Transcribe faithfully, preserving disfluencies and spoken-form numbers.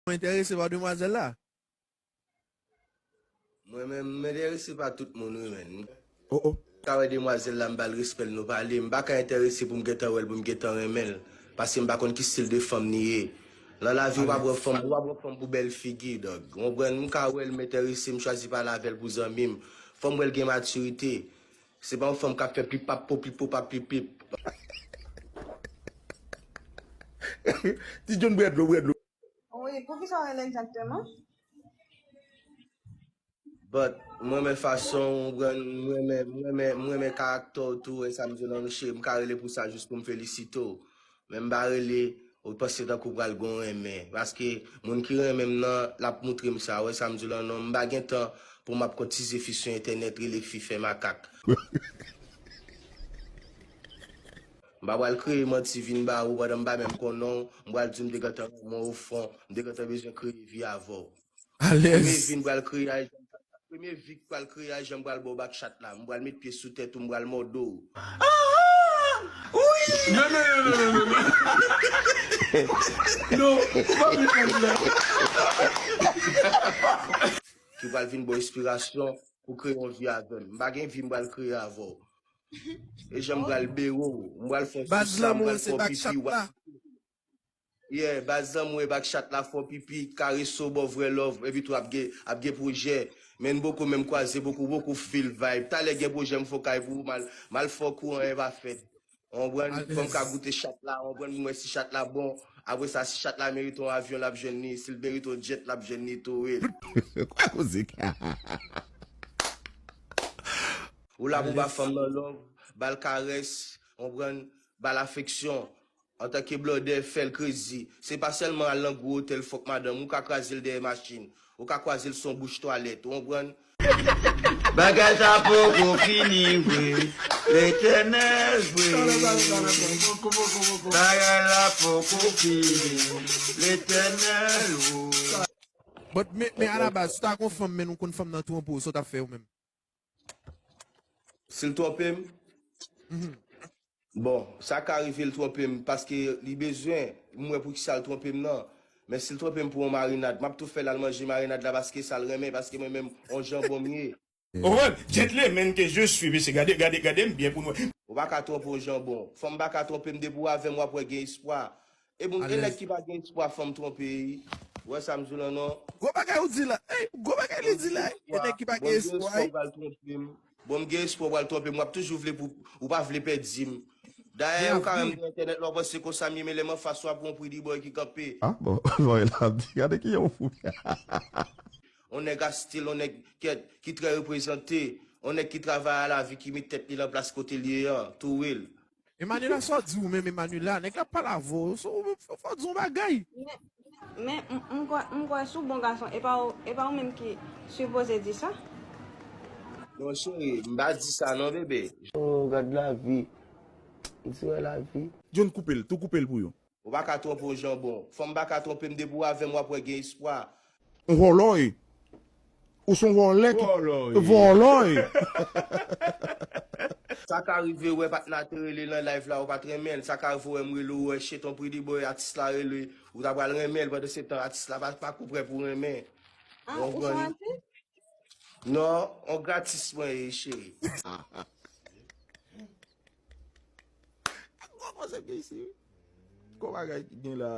Mwen enterese pa demwazèl la. Mwen menm, m enterese pa tout moun, wi, menn. Oh, oh. Ka wè demwazèl la, m ba l respè l, nou pale. M pa ka enterese pou m gentan wè l, pou m gentan renmen l. Paske m pa konn ki stil de fanm li ye. Nan lavi, w pa pran fanm, w pa pran fanm pou bèl figi, dòg. Ou konprann? M ka wè l, m enterese, m chwazi pale avè l pou zanmi m. Fò m wè l gen matirite. Se pa yon fanm k ap fè pipap po pipo pap pipip. Ti John, bwè dlo, bwè dlo. Wi, poukisa w rele egzakteman? But, mwen renmen fason w pran, mwen renmen, mwen renmen, mwen renmen karaktè w tou, e sa m di w nan nou cheri, m ka rele pou sa jis pou m felisite w. Men m pa rele, ou panse tankou pral gon renmen. Paske moun ki renmen m nan, l ap moutre m sa, w wè sa m di w lan non, m pa gen tan pou m ap kotize fi sou entènèt, rele fi fè makak. M pa pral kreye manti vin ba ou pandan m pa menm konnen w, m pral di w m te gentan renmen w ofon, m te gentan bezwen kreye vi avè w. Premye vi m pral kreye a, premye vi k pral kreye a, jan m pral ba w bak chat la, m pral met pye sou tèt ou, m pral mòde w. Non, non, non, non, non, non, non. Non, ou pa vin fè sa. Ki pral vin ba w enspirasyon pou kreye yon vi avè m. M pa gen vi m pral kreye avè w. E jan m pral bere w, m pral fè w sisa, m pral fè w pipi, w ap Yeah, baz zanmi w e bak chat la fè w pipi, karese w, ba w vrè love, epi tou ap gen, ap gen pwojè. Men n poko menm kwaze, poko, poko feel vibe. Talè gen pwojè m fè w kay pou ou, m al, m al fè w kouran e pa fèt. Ou konprann? Fò m ka goute chat la, ou konprann, pou m wè si chat la bon. Apre sa, si chat la merite yon avyon, l ap jwenn li. Si l merite yon jet, l ap jwenn li tou, wi. Kwa koze? Ou la pou ba fanm nan love, ba l karès, ou konprann, ba l afeksyon. Antanke blòdè, fè l krezi. Se pa sèlman al nan gwo otèl fòk madanm, ou ka kraze l dèyè machin. Ou ka kwaze l sou yon bouch twalèt, ou konprann? Bagay sa poko fini vre. Letènèl vre. Bagay la poko fini. Letènèl vre. But, men, men alabaz, si w ta gon fanm, men ou konn fanm nan twonpe w, sa w t ap fè ou menm? Si l twonpe m? Bon, sa ka rive l twonpe m paske li bezwen, m wè poukisa l twonpe m nan. Men si l twonpe m pou yon marinad, m ap tou fè l al manje marinad la paske sa l renmen, paske mwen menm, yon janbon m ye. Ou konprann? Gentleman que je suis, mesye, gade, gade, gade m byen pou nou. Ou pa ka twonpe yon janbon. Fanm pa ka twonpe m, depi w avè m, w ap wè gen espwa. E bon, e nèg ki pa gen espwa, fanm twonpe, wi. Ou wè sa m di w lan non? Gwo bagay ou di la. Ey, gwo bagay li di la. E nèg ki pa gen espwa, wi. Bon, m gen espwa w pral twonpe m. W ap toujou vle pou, ou pa vle pèdi m. Dayè, ou ka menm gen entènèt la, w panse konsa m ye, men lè m anfas ou ap yon pretty boy ki kanpe. Ah, bon, bon, e la di, gade ki yon fou. On nèg a stil, on nèg kèt, ki trè reprezante, on nèg ki travay a lavi, ki met tèt li nan plas kote l ye an, tou real. Emmanuela, sa w di ou menm, Emmanuela? Nèg la ap pale avè w, so, fò, fò w di yon bagay. Men, men, m, m kwè, m kwè si w bon gason, e pa w, e pa w menm ki sipoze di sa. Non, cheri, m pa di sa non, bebe. Oh, gad lavi. M di wè lavi. John, koupe l, tou koupe l pou yo. Ou pa ka twonpe yon janbon. Fanm pa ka twonpe m, depi w avè m, w ap wè gen espwa. Yon vòlò e. Ou se yon vòlè ki vòlò e. Sa ka rive, wè patnè a te rele nan live la, ou pa t renmen l. Sa ka rive, wè m rele w, wè shit, yon pretty boy, atis la rele, ou ta pral renmen l, pandan se tan, atis la pa, pa kou prè pou renmen. Ah, ou se yon atis? Non, yon gratis mwen ye, cheri. Gwo konsèp gen isi, wi. Gwo bagay ki gen la.